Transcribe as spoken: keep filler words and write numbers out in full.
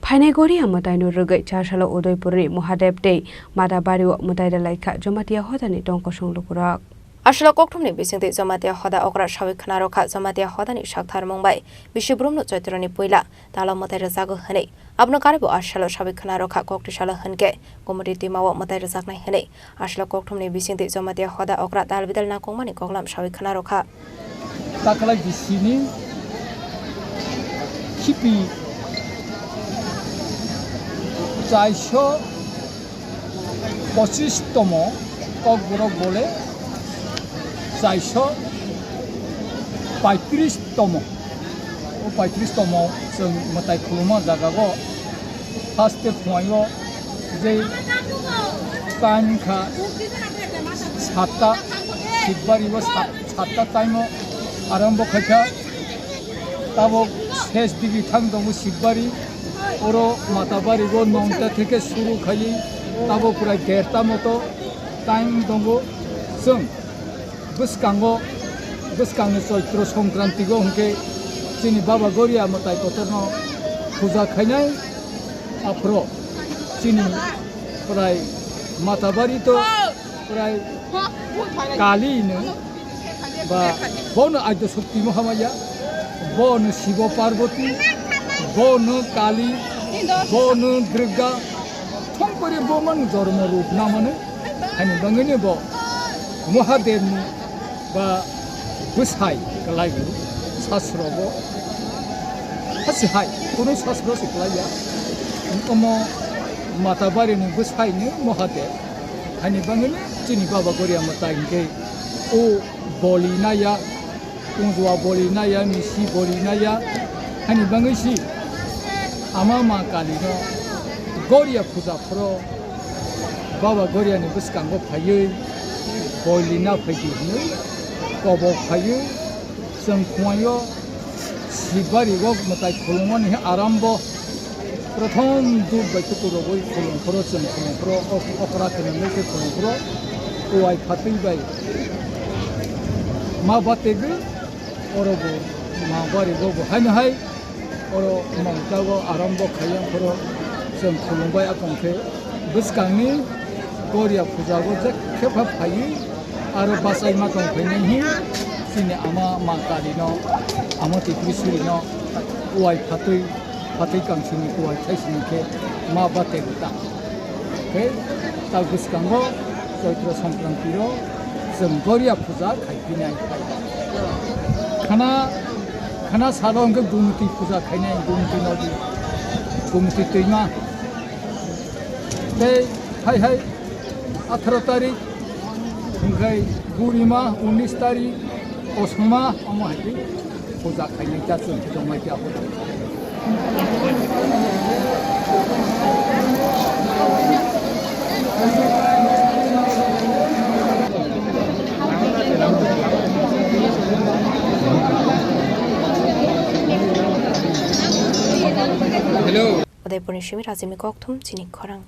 Phainai Goria mwtaino rwgwi chasalo Udaipurni Mahadev tei Matabario mwtai rwlaikha Jamatia hodani tongkosong lukurok. Aswlok kokthumni bisingtwi Jamatia hoda okra sawi khna rwkha. Jamatia hodani saktharmung bai bisi brumno Choitroni puila talo mwtai rwjago hwnwi. Abono karwibo aswlo sawi khna rwkha, koktwi salo hwnkhe Gomoti twimao mwtai rwjaknai hwnwi. Aswlok kokthumni bisingtwi Jamatia hoda okra tal bidal nangkukmani koklam sawi khna rwkha. Taklai bisini khipi chaiso pochis tomo, Kokborok bole chaiso paitris tomo. O paitris tomo chwng mwtai khuluma jagao haste phuaio je time kha satta, Sibari o sat-, satta time o arambo khaikha. Tabok ses digi thang tongo Sibari, oro Matabari o nongta theke suru khaiwi tabok pura derta moto time tongo. Chwng bwskango, bwskangni Choitro Songkranti o hwnkhe chini Baba Goria mwtai kotorno puja khainai. Aphro chini prai Matabari to prai Kali no ba bono Adya Shakti Mahamaya, bono Shibo Parvati, bono Kali, bono Durga, thongpore bo man jormo rup namano. Hani bangwini bo Mahadevni ba bwsai kwlaiwi sasrogo hasi hai, kunu sasro se kwlaiya. Omo Matabarini bwsaini Mahadev. Hani bangwini chini Baba Goria mwtai hwnkhe o boli naya, Kunjua boli naya, misi boli naya. Hani bangwi si ama ma Kali no Goria puja phoro Baba Goria ni bwskango phaiwi boli na phaidi hinwi kobok phaiwi chwng phuaio Sibari o mwtai khulumani arambo. Prothom duk bai tuku rogwi khulum phoro, chwng khulum phoro, ok-, okra khwnwi khe khulum phoro, uai phatwi bai ma bategi, oro bo ma bari bo bo haino hai, oro mongtago arambo khaiyang phoro, chwng khulum bai akong khe bwskangni Goria puja o je khe pha phaiwi aro bachai ma tong phainai hi chini ama ma Kali no, ama Tripuri Suri no uai phatwi. Phatwi kangsini kuai thaisini khe ma bate ta. Khe ta bwskango Choitro Songkranti o chwng Goria puja khai phinai. Khana, khana salo hwnkhe Gumti puja khainai, Gumti nodi, Gumti twima. Tei hai hai atharo tarik hwnkhe Burima, unis tarik Kosoma, omo hai khe puja khainai ta chwng khe tongmai khe abo. Hello. Udaipurni simi Rajimni kokthum chini khorang.